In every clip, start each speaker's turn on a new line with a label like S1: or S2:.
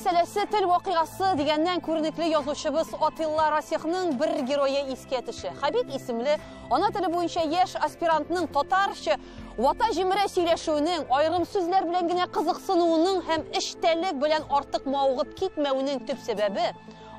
S1: мәсьәләсе, тел вакыйгасы дигәннән күренекле язучыбыз Атилла Расихның бер герое искә төшә. Хабиб исемле ана теле буенча яшь аспирантның татарча вата җимерә сөйләшүенең, аерым сүзләр белән генә кызыксынуының һәм эчтәлек белән артык мавыгып китмәвенең төп сәбәбе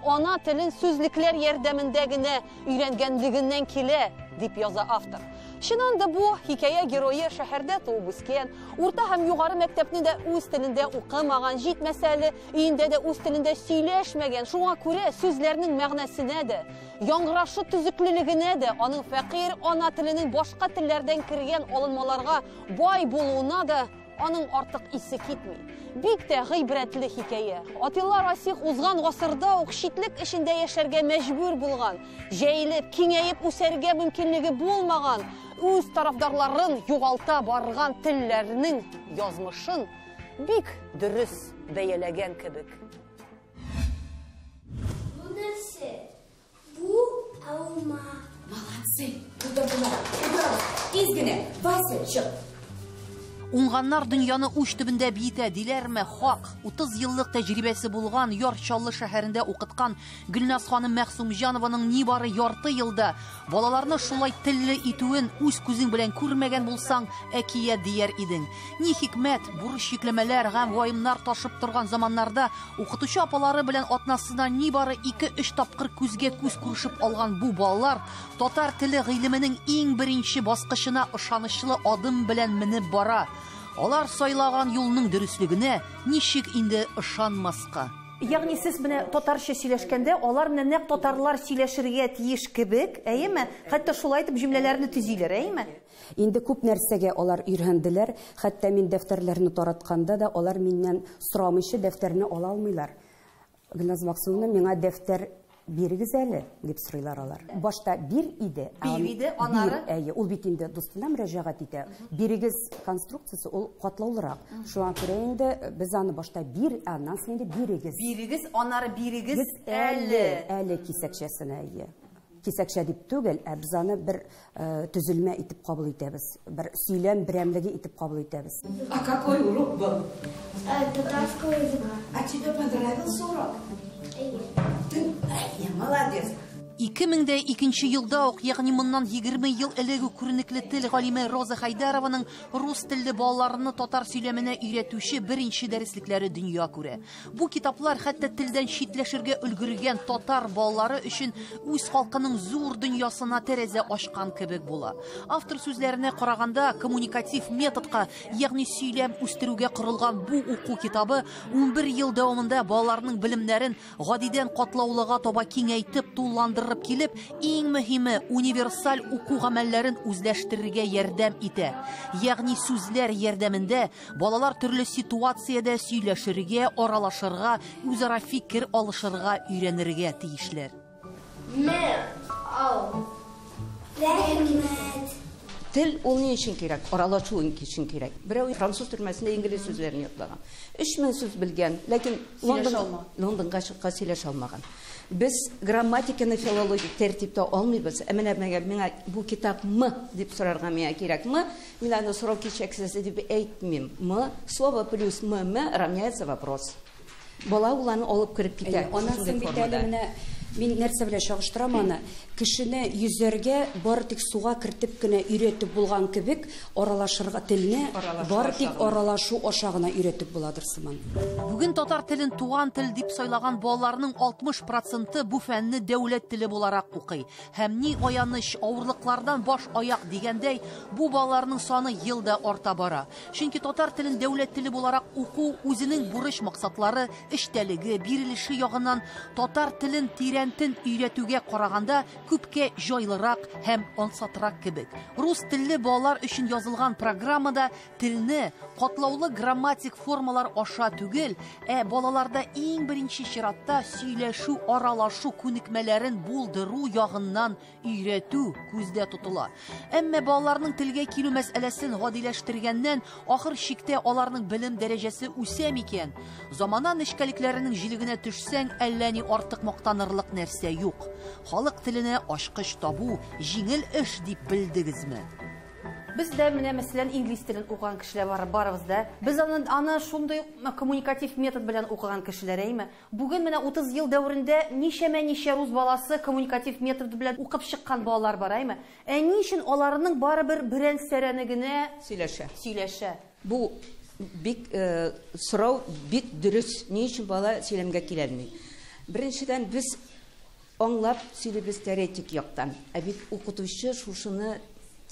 S1: ана телен сүзлекләр ярдәмендә генә өйрәнгәнлегеннән килә, дип яза автор. Чыннан да бу хикәя герое шәһәрдә туып үскән, урта һәм югары мәктәпне дә үз телендә укымаган, җитмәсә әле өендә дә үз телендә сөйләшмәгән. Шуңа күрә сүзләрнең мәгънәсенә дә, яңгырашы төзеклелегенә дә, аның фәкыйрь ана теленең башка телләрдән кергән алынмаларга бай булуына да аның артык исе китми. Бик тә гыйбрәтле хикәя. Атилла Расих узган гасырда ук читлек эчендә яшәргә мәҗбүр булган, җәелеп, киңәеп үсәргә мөмкинлеге булмаган, үз тарафдарларын югалта барган телләрнең язмышын бик дөрес бәяләгән кебек.
S2: Бу нәрсә? Бу алма.
S3: Молодцы! Утырдылар. Утырабыз. Тиз генә. Вася, чык.
S4: Уңганнар дөньяны уч төбендә биетә диләрме? Хак. 30 еллык тәҗрибәсе булган Яр Чаллы шәһәрендә укыткан Гөлназ ханым Мәхсумҗанованың нибары ярты елда балаларны шулай телле итүен үз күзең белән күрмәгән булсаң, әкият дияр идең. Ни хикмәт, бурыч йөкләмәләр һәм ваемнар ташып торган заманнарда укытучы апалары белән атнасына нибары 2-3 тапкыр күзгә күз күрешеп алган бу балалар татар теле гыйлеменең иң беренче баскычына ышанычлы адым белән менеп бара. Алар сайлаган юлның дөреслегенә ничек инде ышанмаска?
S5: Ягъни сез менә татарча сөйләшкәндә, алар менә нәкъ татарлар сөйләшергә тиеш кебек, әйеме? Хәтта шулай итеп җөмләләрне төзиләр, әйеме?
S6: Инде күп нәрсәгә алар өйрәнделәр. Хәтта мин дәфтәрләрне таратканда да алар миннән сорамыйча дәфтәрне ала алмыйлар. Гөлназ Максумовна, миңа дәфтәр бирегез әле, дип сорыйлар алар. Башта бир иде,
S5: Бир иде, аннары?
S6: Бир, әйе, ул бит инде дустына мөрәҗәгать итә. Бирегез конструкциясе ул катлаулырак. Шуңа күрә инде без аны башта бир, аннан соң инде бирегез.
S5: Бирегез, аннары бирегез
S6: Без
S5: әле.
S6: Әле кисәкчәсенә, әйе. Кисәкчә дип түгел, ә без аны бер төзелмә итеп кабул итәбез. Бер сөйләм берәмлеге итеп кабул итәбез.
S3: А какой урок был?
S2: Татарского языка.
S3: А тебе понравился урок?
S2: Әйе.
S3: Ты, әйе, молодец.
S4: 2002 елда ук, ягъни моннан 20 ел элек үк күренекле тел галиме Роза Хайдарованың рус телле балаларны татар сөйләменә өйрәтүче беренче дәреслекләре дөнья күрә. Бу китаплар хәтта телдән читләшергә өлгергән татар балалары өчен үз халкының зур дөньясына тәрәзә ачкан кебек була. Автор сүзләренә караганда, коммуникатив методка, ягъни сөйләм үстерүгә корылган бу уку китабы 11 ел дәвамында балаларның белемнәрен гадидән катлаулыга таба киңәйтеп, тулыландырып килеп, иң мөһиме универсаль уку гамәлләрен үзләштерергә ярдәм итә. Ягъни сүзләр ярдәмендә балалар төрле ситуациядә сөйләшергә, аралашырга, үзара фикер алышырга өйрәнергә тиешләр.
S2: Мә, ау. Рәхмәт.
S7: Тел ул ни өчен кирәк? Аралашу өчен кирәк. Берәү француз төрмәсендә инглиз сүзләрен ятлаган. 3000 сүз белгән, ләкин
S5: Сөйләшә алмаган.
S7: Лондонга чыккач сөйләшә алмаган. Без грамматиканы филологик тәртиптә алмыйбыз. Ә менә миңа бу китап мы дип сорарга миңа кирәкме? Мин аны сорау кисәкчәсе дип әйтмим. Мы, слово плюс мы, мы равняется вопрос. Бала ул аны алып кереп китә.
S6: Әйе, аннан
S7: Шундый
S6: соң бит әле
S7: формада.
S6: менә мин нәрсә белән чагыштырам аны? Кешене йөзәргә бары тик суга кертеп кенә өйрәтеп булган кебек, аралашырга телне
S7: Аралашу
S6: бары
S7: аша
S6: тик
S7: гына.
S6: аралашу аша гына өйрәтеп буладыр сыман.
S4: Бүген татар телен туган тел дип сайлаган балаларның 60% бу фәнне дәүләт теле буларак укый. Һәм ни аяныч, авырлыклардан баш аяк дигәндәй, бу балаларның саны ел да арта бара. Чөнки татар телен дәүләт теле буларак уку үзенең бурыч максатлары, эчтәлеге, бирелеше ягыннан татар телен тирәнтен өйрәтүгә караганда күпкә җайлырак һәм ансатрак кебек. Рус телле балалар өчен язылган программада телне катлаулы грамматик формалар аша түгел, ә балаларда иң беренче чиратта сөйләшү, аралашу күнекмәләрен булдыру ягыннан өйрәтү күздә тотыла. Әмма балаларның телгә килү мәсьәләсен гадиләштергәннән ахыр чиктә аларның белем дәрәҗәсе үсә микән? Замана нечкәлекләренең җилегенә төшсәң, әллә ни артык мактанырлык нәрсә юк. Халык теленә ачкыч табу җиңел эш дип белдегезме?
S5: Без дә менә, мәсәлән, инглиз телен укыган кешеләр бар, барыбыз да. Без аны шундый коммуникатив метод белән укыган кешеләр, әйме? Бүген менә 30 ел дәверендә ничәмә-ничә рус баласы коммуникатив метод белән укып чыккан балалар бар, әйме? Ә ни өчен аларның барыбер берән-сәрәне генә
S7: сөйләшә?
S5: Сөйләшә.
S7: Бу бик сорау бик дөрес. Ни өчен бала сөйләмгә килә алмый? Беренчедән, без аңлап сөйлибез теоретик яктан. Ә бит укытучы шушыны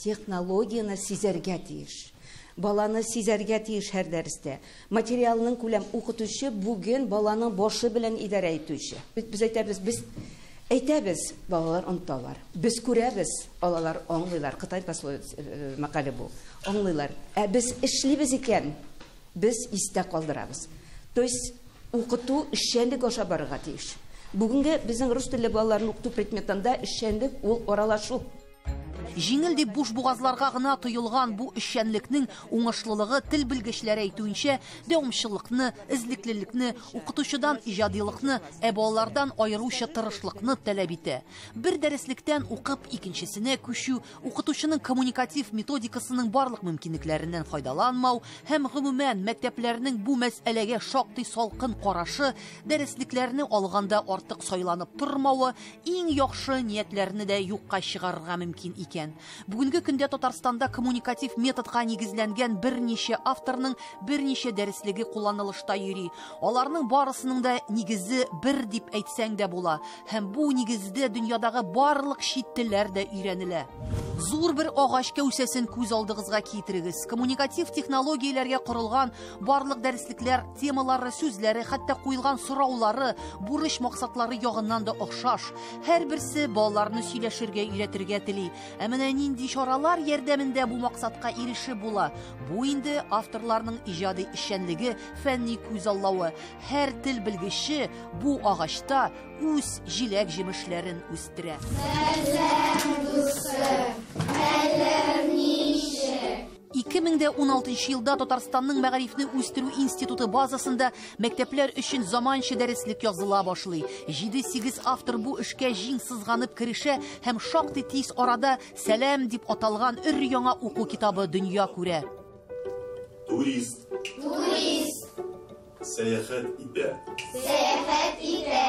S7: технологияне сизәргә тиеш. Баланы сизәргә тиеш һәр дәрестә. Материалның күләм укытучы бүген баланың башы белән идарә итүче. Без әйтәбез, без әйтәбез, балалар оныталар. Без күрәбез, балалар аңлыйлар. Кытай пословица мәкале бу. Аңлыйлар. Ә без эшлибез икән, без истә калдырабыз. То есть укыту эшчәнлек аша барырга тиеш. Бүгенге безнең рус телле балаларны укыту предметында эшчәнлек ул аралашу.
S4: Җиңел дип буш бугазларга гына тоелган бу эшчәнлекнең уңышлылыгы тел белгечләре әйтүенчә, дәвамчылыкны, эзлеклелекне, укытучыдан иҗадилыкны, ә балалардан аеруча тырышлыкны таләп итә. Бер дәреслектән укып икенчесенә күчү, укытучының коммуникатив методикасының барлык мөмкинлекләреннән файдаланмау һәм гомумән мәктәпләрнең бу мәсьәләгә шактый салкын карашы, дәреслекләрне алганда артык сайланып тормавы иң яхшы ниятләрне дә юкка чыгарырга мөмкин икән. Бүгенге көндә Татарстанда коммуникатив методка нигезләнгән берничә авторның берничә дәреслеге кулланылышта йөри. Аларның барысының да нигезе бер дип әйтсәң дә була. Һәм бу нигездә дөньядагы барлык чит телләр дә өйрәнелә. Зур бер агач кәүсәсен күз алдыгызга китерегез. Коммуникатив технологияләргә корылган барлык дәреслекләр темалары, сүзләре, хәтта куелган сораулары, бурыч максатлары ягыннан да охшаш. Һәрберсе балаларны сөйләшергә өйрәтергә тели. Ә менә нинди чаралар ярдәмендә бу максатка ирешеп була? Бу инде авторларның иҗади эшчәнлеге, фәнни күзаллавы. Һәр тел белгече бу агачта үз җиләк-җимешләрен үстерә.
S2: Сәлам, дустым, хәлем ничек?
S4: 2016 елда Татарстанның мәгарифне үстерү институты базасында мәктәпләр өчен заманча дәреслек языла башлый. 7-8 автор бу эшкә җиң сызганып керешә һәм шактый тиз арада Сәлам дип аталган өр-яңа уку китабы дөнья күрә.
S8: Турист.
S2: Турист.
S8: Сәяхәт итә.
S2: Сәяхәт итә.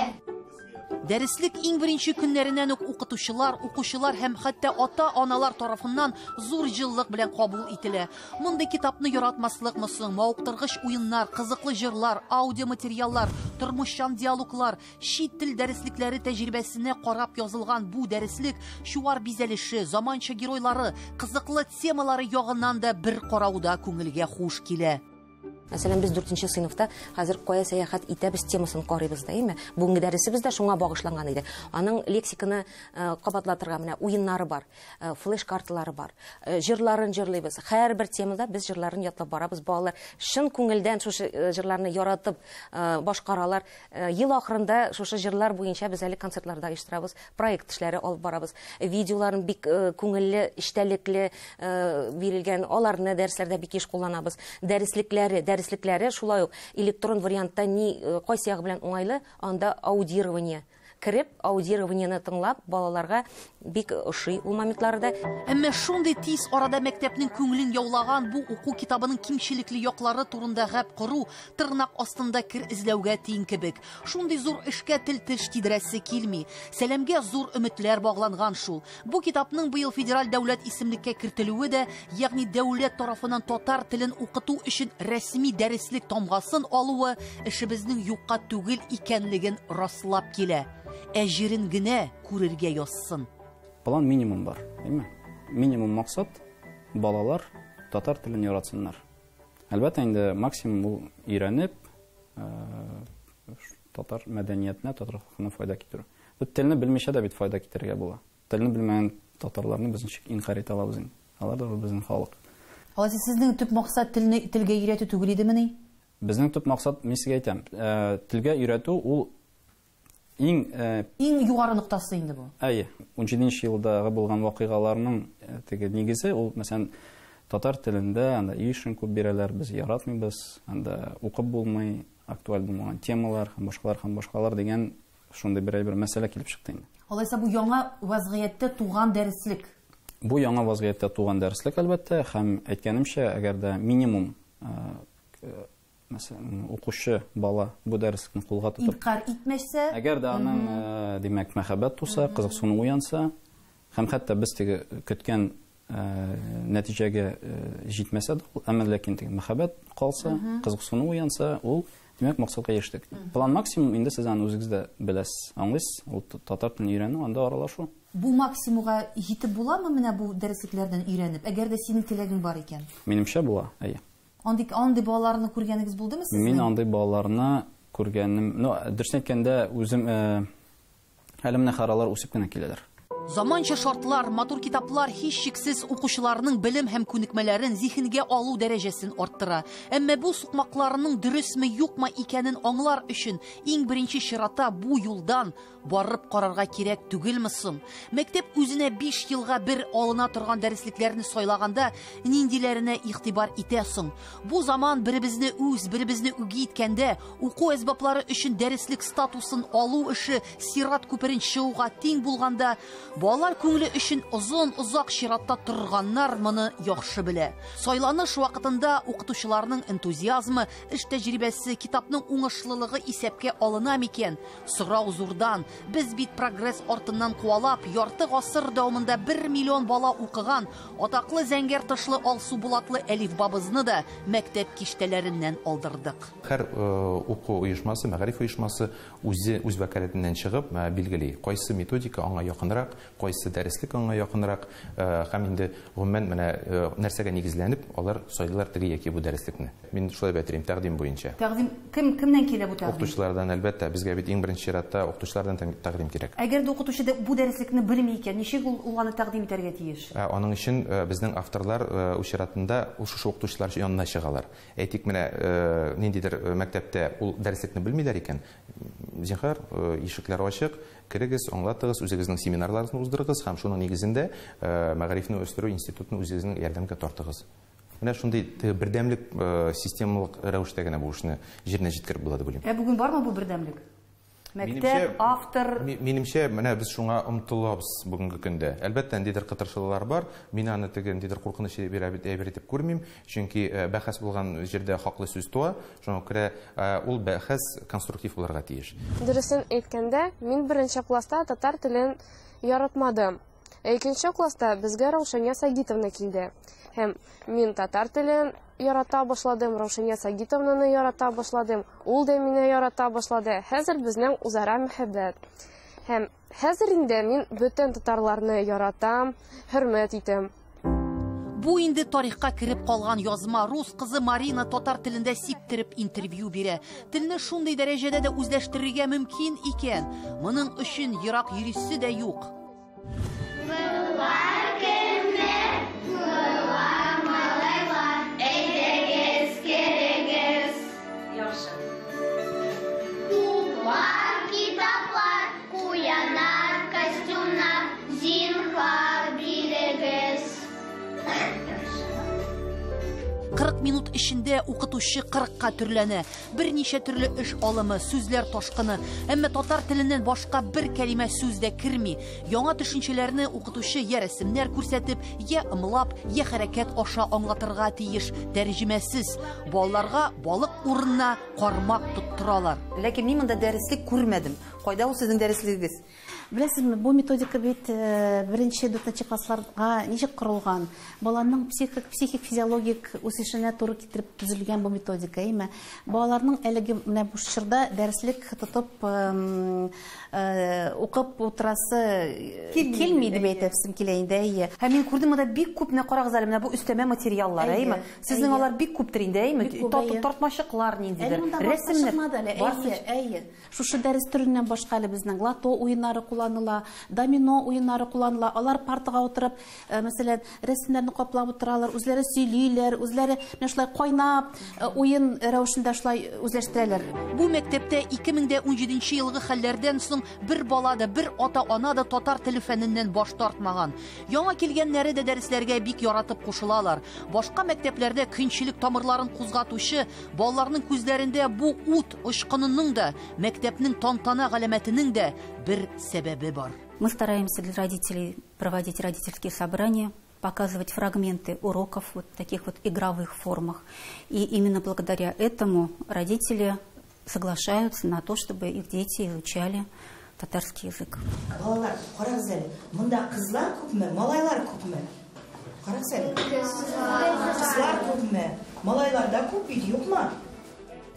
S4: Дәреслек иң беренче көннәреннән үк укытучылар, укучылар һәм хәтта ата-аналар тарафыннан зур җылылык белән кабул ителә. Мондый китапны яратмаслыкмы соң? Мавыктыргыч уеннар, кызыклы җырлар, аудиоматериаллар, тормышчан диалоглар, чит тел дәреслекләре тәҗрибәсенә карап язылган бу дәреслек чуар бизәлеше, заманча геройлары, кызыклы темалары ягыннан да бер карауда күңелгә хуш килә.
S9: Мәсәлән, без 4нче сыйныфта хәзер кая сәяхәт итәбез темасын карыйбыз да, әйме? Бүгенге дәресебез дә шуңа багышланган иде. Аның лексиканы кабатлатырга менә уеннары бар, флеш-карталары бар, җырларын җырлыйбыз. Һәрбер темада без җырларын ятлап барабыз. Балалар чын күңелдән шушы җырларны яратып башкаралар. Ел ахырында шушы җырлар буенча без әле концертларда оештырабыз, проект эшләре алып барабыз. Видеоларын бик күңелле, эчтәлекле бирелгән, аларны дәресләрдә бик еш кулланабыз. Дәреслекләре шулай ук электрон вариантта ни кайсы ягы белән уңайлы, анда аудирование кереп, аудированиены тыңлап, балаларга бик ошый ул моментларда.
S4: Әмма шундый тиз арада мәктәпнең күңелен яулаган бу уку китабының кимчелекле яклары турында гәп кору тырнак астында кер эзләүгә тиң кебек. Шундый зур эшкә тел-теш тидерәсе килми. Сәламгә зур өметләр багланган шул. Бу китапның быел федераль дәүләт исемлеккә кертелүе дә, ягъни дәүләт тарафыннан татар телен укыту өчен рәсми дәреслек тамгасын алуы эшебезнең юкка түгел икәнлеген раслап килә. Әҗерен генә күрергә язсын.
S10: План минимум бар, әйме? Минимум максат балалар татар телен яратсыннар. Әлбәттә инде максимум ул өйрәнеп, татар мәдәниятенә, татар халкына файда китерү. Бу телне белмичә дә бит файда китерергә була. Телне белмәгән татарларны без ничек инкарь итә алабыз инде? Алар да безнең халык.
S5: Алайса сезнең төп максат телне телгә өйрәтү түгел идемени?
S10: Безнең төп максат, мин сезгә әйтәм, телгә өйрәтү ул
S5: иң югары ноктасы инде бу.
S10: Әйе, 17 елдагы булган вакыйгаларның теге нигезе ул, мәсәлән, татар телендә анда ишен күп бирәләр, без яратмыйбыз, анда укып булмый, актуаль булмаган темалар һәм башкалар һәм башкалар дигән шундый бер әйбер мәсьәлә килеп чыкты инде.
S5: Алайса бу яңа вазгыятьтә туган дәреслек.
S10: Бу яңа вазгыятьтә туган дәреслек, әлбәттә, һәм әйткәнемчә, әгәр дә минимум, мәсәлән, укучы бала бу дәреслекне кулга тотып,
S5: инкар итмәсә,
S10: әгәр дә аның, димәк, мәхәббәт туса, кызыксыну уянса, һәм хәтта без теге көткән нәтиҗәгә җитмәсә дә, әмма ләкин теге мәхәббәт калса, кызыксыну уянса, ул, димәк, максатка ирештек. План максимум инде сез аны үзегез дә беләсез, аңлыйсыз, ул татар телен өйрәнү, анда аралашу.
S5: Бу максимумга җитеп буламы менә бу дәреслекләрдән өйрәнеп, әгәр дә синең теләгең бар икән?
S10: Минемчә була, әйе.
S5: Андый балаларны күргәнегез булдымы сезнең?
S10: Мин андый балаларны күргәнем, ну, дөресен әйткәндә, үзем әле менә харалар үсеп кенә киләләр.
S4: Заманча шартлар, матур китаплар һичшиксез укучыларның белем һәм күнекмәләрен зиһенгә алу дәрәҗәсен арттыра. Әмма бу сукмакларның дөресме юкмы икәнен аңлар өчен иң беренче чиратта бу юлдан барып карарга кирәк түгелме соң? Мәктәп үзенә 5 елга бер алына торган дәреслекләрне сайлаганда ниндиләренә игътибар итә соң? Бу заман беребезне үз, беребезне үги иткәндә уку әсбаплары өчен дәреслек статусын алу эше сират күперен чыгуга тиң булганда, балалар күңеле өчен озын-озак чиратта торганнар моны яхшы белә. Сайланыш вакытында укытучыларның энтузиазмы, эш тәҗрибәсе, китапның уңышлылыгы исәпкә алына микән? Сорау зурдан. Без бит прогресс артыннан куалап, ярты гасыр дәвамында 1 миллион бала укыган атаклы зәңгәр тышлы алсу булатлы әлифбабызны да мәктәп киштәләреннән алдырдык.
S11: Һәр уку оешмасы, мәгариф оешмасы үзе үз вәкаләтеннән чыгып билгели, кайсы методика аңа якынрак, кайсы дәреслек аңа якынрак, һәм инде гомумән менә нәрсәгә нигезләнеп алар сайлыйлар теге яки бу дәреслекне. Мин шулай әйтәм, тәкъдим буенча.
S5: Тәкъдим кемнән килә бу тәкъдим?
S11: Укытучылардан, әлбәттә, безгә бит иң беренче чиратта укытучылардан тәкъдим кирәк.
S5: Әгәр дә укытучы бу дәреслекне белми икән, ничек ул аны тәкъдим итәргә тиеш?
S11: Аның өчен безнең авторлар үз чиратында шушы укытучылар янына чыгалар. Әйтик, менә ниндидер мәктәптә ул дәреслекне белмиләр икән, зинһар, ишекләр ачык, керегез, аңлатыгыз, үзегезнең семинарларыгызны уздырыгыз һәм шуның нигезендә мәгарифне үстерү институтын үзегезнең ярдәмгә тартыгыз. Менә шундый бердәмлек системалык рәвештә генә бу эшне җиренә җиткереп була дип уйлыйм.
S5: Ә бүген бармы бу бердәмлек? Мәктәп, автор.
S11: Минемчә, менә без шуңа омтылабыз бүгенге көндә. Әлбәттә, ниндидер кытыршылыклар бар. Мин аны теге ниндидер куркыныч әйбер итеп күрмим, чөнки бәхәс булган җирдә хаклы сүз туа. Шуңа күрә ул бәхәс конструктив булырга тиеш.
S12: Дөресен әйткәндә, мин беренче класста татар телен яратмадым. Ә икенче класста безгә Раушания Сагитовна килде. Һәм мин татар телен ярата башладым, Раушания Сагитовнаны ярата башладым, ул да мине ярата башлады. Хәзер безнең үзара мәхәббәт. Һәм хәзер инде мин бөтен татарларны яратам, хөрмәт итәм.
S4: Бу инде тарихка кереп калган язма. Рус кызы Марина татар телендә сиптереп интервью бирә. Телне шундый дәрәҗәдә дә үзләштерергә мөмкин икән. Моның өчен ерак йөрисе дә юк.
S2: Болар кемнәр? Болар малайлар. Әйдәгез, керегез.
S7: Яхшы.
S2: Туплар, китаплар, куяннар, костюмнар, зинһар бирегез.
S4: 40 минут эчендә укытучы 40-ка төрләнә. Берничә төрле эш алымы, сүзләр ташкыны. Әмма татар теленнән башка бер кәлимә сүз дә керми. Яңа төшенчәләрне укытучы я рәсемнәр күрсәтеп, я ымлап, я хәрәкәт аша аңлатырга тиеш. Тәрҗемәсез. Балаларга балык урынына кармак тоттыралар.
S5: Ләкин мин монда дәреслек күрмәдем. Кайда ул сезнең дәреслегегез?
S13: Беләсезме, бу методика бит беренче, дүртенче классларга ничек корылган? Баланың психик, физиологик үсешенә туры китереп төзелгән бу методика, әйме? Балаларның әлеге менә бу чорда дәреслек тотып, укып утырасы килми дип әйтәсем килә инде, әйе.
S5: Һәм мин күрдем, монда бик күп, менә карагыз әле, менә бу өстәмә материаллар, әйме? Сезнең алар бик күптер инде, әйме? Тартмачыклар ниндидер, рәсемнәр.
S13: Барсы, әйе. Шушы дәрес төреннән башка әле безнең лото уеннары кулланыла, домино уеннары кулланыла. Алар партага утырып, мәсәлән, рәсемнәрне каплап утыралар, үзләре сөйлиләр, үзләре менә шулай кайнап, уен рәвешендә шулай үзләштерәләр.
S4: Бу мәктәптә 2017 елгы хәлләрдән соң бер бала да, бер ата-ана да татар теле фәненнән баш тартмаган. Яңа килгәннәре дә дәресләргә бик яратып кушылалар. Башка мәктәпләрдә көнчелек тамырларын кузгатучы балаларның күзләрендә бу ут очкынының да мәктәпнең тантана галәмәтенең дә бер сәбәбе бар.
S14: Мы стараемся для родителей проводить родительские собрания, показывать фрагменты уроков вот таких вот игровых формах. И именно благодаря этому родители соглашаются на то, чтобы их дети изучали татарский язык.
S15: Балалар, карагыз әле, монда кызлар күпме, малайлар күпме? Карагыз әле. Кызлар күпме? Малайлар да күп бит, юкмы?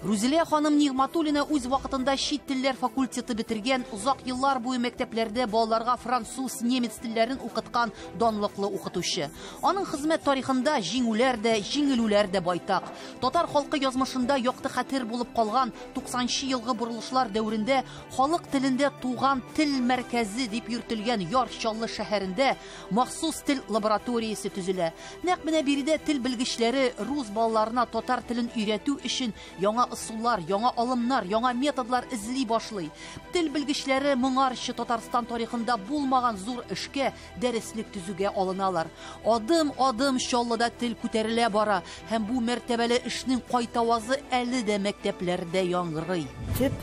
S4: Рузилә ханым Нигъматуллина үз вакытында чит телләр факультеты бетергән, озак еллар буе мәктәпләрдә балаларга француз, немец телләрен укыткан данлыклы укытучы. Аның хезмәт тарихында җиңүләр дә, җиңелүләр дә байтак. Татар халкы язмышында якты хәтер булып калган 90 елгы борылышлар дәверендә халык телендә туган тел мәркәзе дип йөртелгән Яр Чаллы шәһәрендә махсус тел лабораториясе төзелә. Нәкъ менә биредә тел белгечләре рус балаларына татар телен өйрәтү өчен яңа ысуллар, яңа алымнар, яңа методлар эзли башлый. Тел белгечләре моңарчы Татарстан тарихында булмаган зур эшкә, дәреслек төзүгә алыналар. Адым-адым Чаллыда тел күтәрелә бара һәм бу мәртәбәле эшнең кайтавазы әле дә мәктәпләрдә яңгырый.
S15: Төп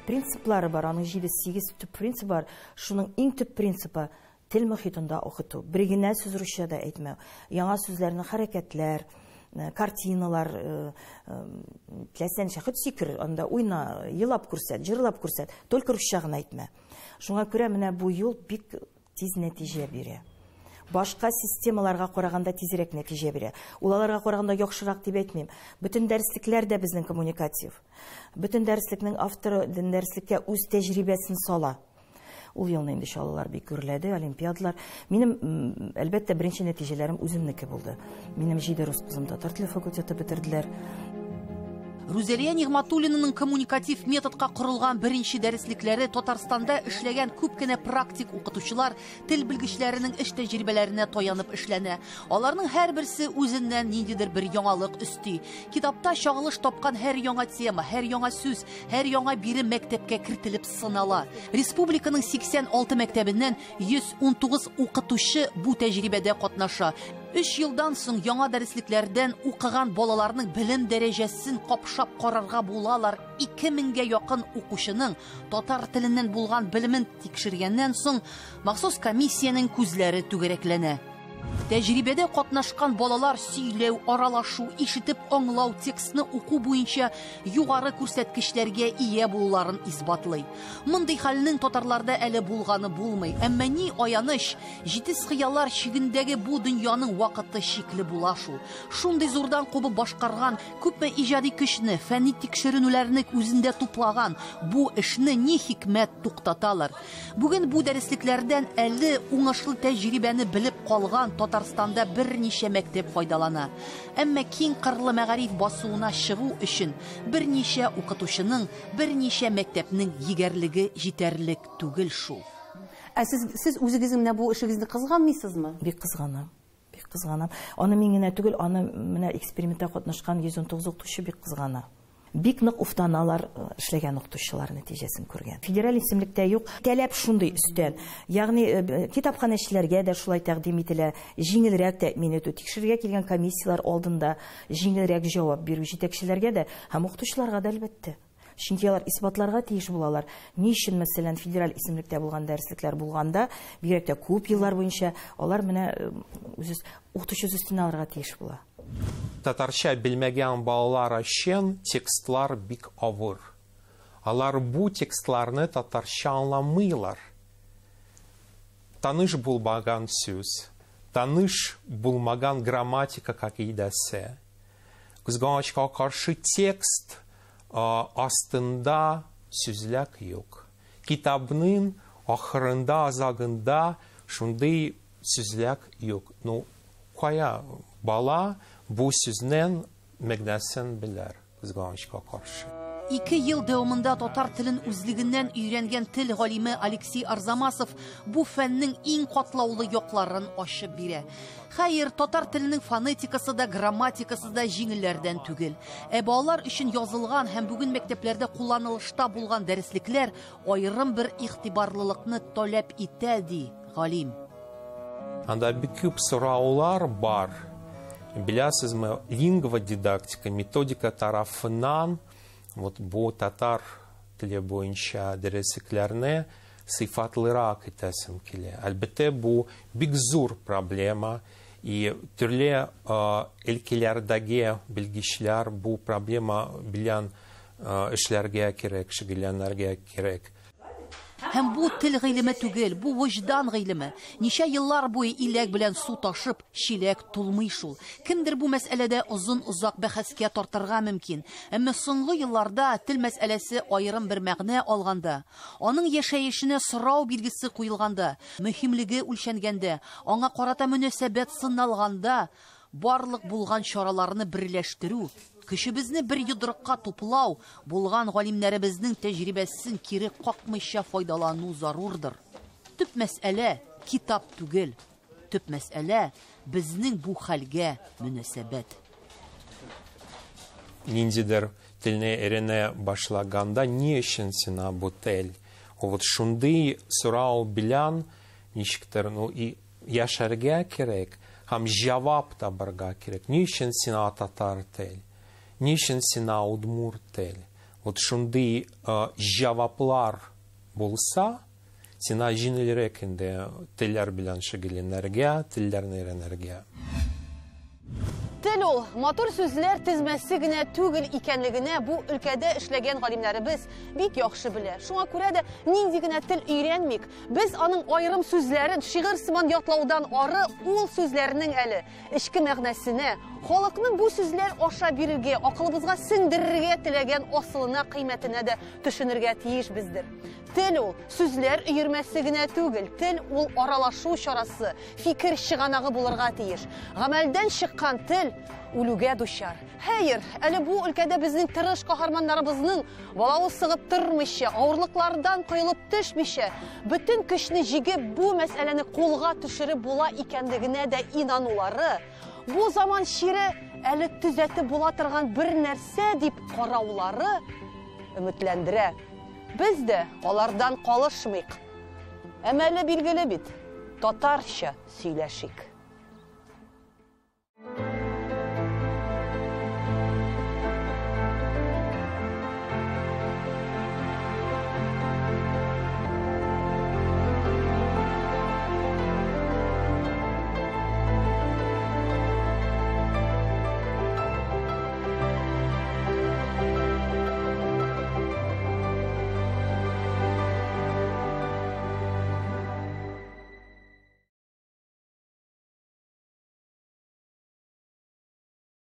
S15: принциплары бар, аның 7-8 төп принцип бар. Шуның иң төп принципы тел мөхитендә укыту. Бер генә сүз русча да әйтмәү. Яңа сүзләрне хәрәкәтләр, картиналар, теләсә ничә, хоть сикер, анда уйна, елап күрсәт, җырлап күрсәт, только русча гына әйтмә. Шуңа күрә менә бу юл бик тиз нәтиҗә бирә. Башка системаларга караганда тизрәк нәтиҗә бирә. Ул аларга караганда яхшырак дип әйтмим. Бөтен дәреслекләр дә безнең коммуникатив. Бөтен дәреслекнең авторы дәреслеккә үз тәҗрибәсен сала. Ул елны инде Чаллылар бик гөрләде, олимпиадалар. Минем, әлбәттә, беренче нәтиҗәләрем үземнеке булды. Минем 7 рус кызым татар теле факультеты бетерделәр.
S4: Рузилә Нигъматуллинаның коммуникатив методка корылган беренче дәреслекләре Татарстанда эшләгән күп кенә практик укытучылар тел белгечләренең эш тәҗрибәләренә таянып эшләнә. Аларның һәрберсе үзеннән ниндидер бер яңалык өсти. Китапта чагылыш тапкан һәр яңа тема, һәр яңа сүз, һәр яңа бирем мәктәпкә кертелеп сынала. Республиканың 86 мәктәбеннән 119 укытучы бу тәҗрибәдә катнаша. 3 елдан соң яңа дәреслекләрдән укыган балаларның белем дәрәҗәсен капшап карарга булалар. 2000гә якын укучының татар теленнән булган белемен тикшергәннән соң махсус комиссиянең күзләре түгәрәкләнә. Тәҗрибәдә катнашкан балалар сөйләү, аралашу, ишетеп аңлау, текстны уку буенча югары күрсәткечләргә ия булуларын исбатлый. Мондый хәлнең татарларда әле булганы булмый. Әмма ни аяныч, җитез хыяллар чигендәге бу дөньяның вакыты чикле була шул. Шундый зурдан кубып башкарган, күпме иҗади көчне, фәнни тикшеренүләрне үзендә туплаган бу эшне ни хикмәт туктаталар. Бүген бу дәреслекләрдән әле уңышлы тәҗрибәне белеп калган Татарстанда берничә мәктәп файдалана. Әмма киң кырлы мәгариф басуына чыгу өчен берничә укытучының, берничә мәктәпнең егәрлеге җитәрлек түгел шул.
S1: Ә сез үзегезнең менә бу эшегезне кызганмыйсызмы?
S15: Бик кызганам. Бик кызганам. Аны мин генә түгел, аны менә экспериментта катнашкан 119 укытучы бик кызгана. Бик нык уфтаналар эшләгән укытучылар нәтиҗәсен күргән. Федераль исемлектә юк, таләп шундый өстән. Ягъни китапханәчеләргә дә шулай тәкъдим ителә, җиңелрәк тәэмин итү, тикшерергә килгән комиссияләр алдында җиңелрәк җавап бирү җитәкчеләргә дә һәм укытучыларга да әлбәттә. Чөнки алар исбатларга тиеш булалар. Ни өчен, мәсәлән, федераль исемлектә булган дәреслекләр булганда, бигрәк тә күп еллар буенча алар менә үз укытучы үз өстенә алырга тиеш була.
S16: Татарча белмәгән балалар өчен текстлар бик авыр. Алар бу текстларны татарча аңламыйлар. Таныш булмаган сүз, таныш булмаган грамматика кагыйдәсе. Кызганычка каршы текст астында сүзлек юк. Китапның ахырында, азагында шундый сүзлек юк. Ну, кая бала бу сүзнең мәгънәсен белер, кызганычка каршы.
S4: 2 ел дәвамында татар телен үзлегеннән өйрәнгән тел галиме Алексей Арзамасов бу фәннең иң катлаулы якларын ачып бирә. Хәер, татар теленең фонетикасы да, грамматикасы да җиңелләрдән түгел. Ә балалар өчен язылган һәм бүген мәктәпләрдә кулланылышта булган дәреслекләр аерым бер игътибарлылыкны таләп итә, ди галим.
S16: Анда бик күп сораулар бар. Беләсезме, лингводидактика, методика тарафыннан вот бу татар теле буенча дәреслекләрне сыйфатлырак итәсем килә. Әлбәттә, бу бик зур проблема, и төрле өлкәләрдәге белгечләр бу проблема белән эшләргә кирәк, шөгыльләнергә кирәк.
S4: Һәм бу тел гыйлеме түгел, бу вөҗдан гыйлеме. Ничә еллар буе иләк белән су ташып, чиләк тулмый шул. Кемдер бу мәсьәләдә озын-озак бәхәскә тартырга мөмкин. Әмма соңгы елларда тел мәсьәләсе аерым бер мәгънә алганда, аның яшәешенә сорау билгесе куелганда, мөһимлеге үлчәнгәндә, аңа карата мөнәсәбәт сыналганда, барлык булган чараларны берләштерү, көчебезне бер йодрыкка туплау, булган галимнәребезнең тәҗрибәсен кире какмыйча файдалану зарурдыр. Төп мәсьәлә китап түгел. Төп мәсьәлә безнең бу хәлгә мөнәсәбәт.
S16: Ниндидер телне өйрәнә башлаганда, ни өчен сиңа бу тел? Вот шундый сорау белән ничектер, ну, и яшәргә кирәк, һәм җавап табарга кирәк. Ни өчен сиңа татар тел? Ни өчен сиңа удмурт тел? Вот шундый җаваплар булса, сиңа җиңелрәк инде телләр белән шөгыльләнергә, телләрне өйрәнергә.
S1: Тел ул матур сүзләр тезмәсе генә түгел икәнлегенә бу өлкәдә эшләгән галимнәребез бик яхшы белә. Шуңа күрә дә нинди генә тел өйрәнмик, без аның аерым сүзләрен шигырь сыман ятлаудан ары ул сүзләрнең әле эчке мәгънәсенә, халыкның бу сүзләр аша бирергә, акылыбызга сеңдерергә теләгән асылына, кыйммәтенә дә төшенергә тиешбездер. Тел ул сүзләр өермәсе генә түгел, тел ул аралашу чарасы, фикер чыганагы булырга тиеш. Гамәлдән чыккан тел үлүгә дучар. Хәер, әле бу өлкәдә безнең тырыш каһарманнарыбызның балавыз сыгып тормыйча, авырлыклардан коелып төшмичә, бөтен көчне җигеп бу мәсьәләне кулга төшереп була икәнлегенә дә инанулары, бу заман чире әле төзәтеп була торган бер нәрсә дип караулары өметләндерә. Без дә алардан калышмыйк. Әмәле билгеле бит, татарча сөйләшик.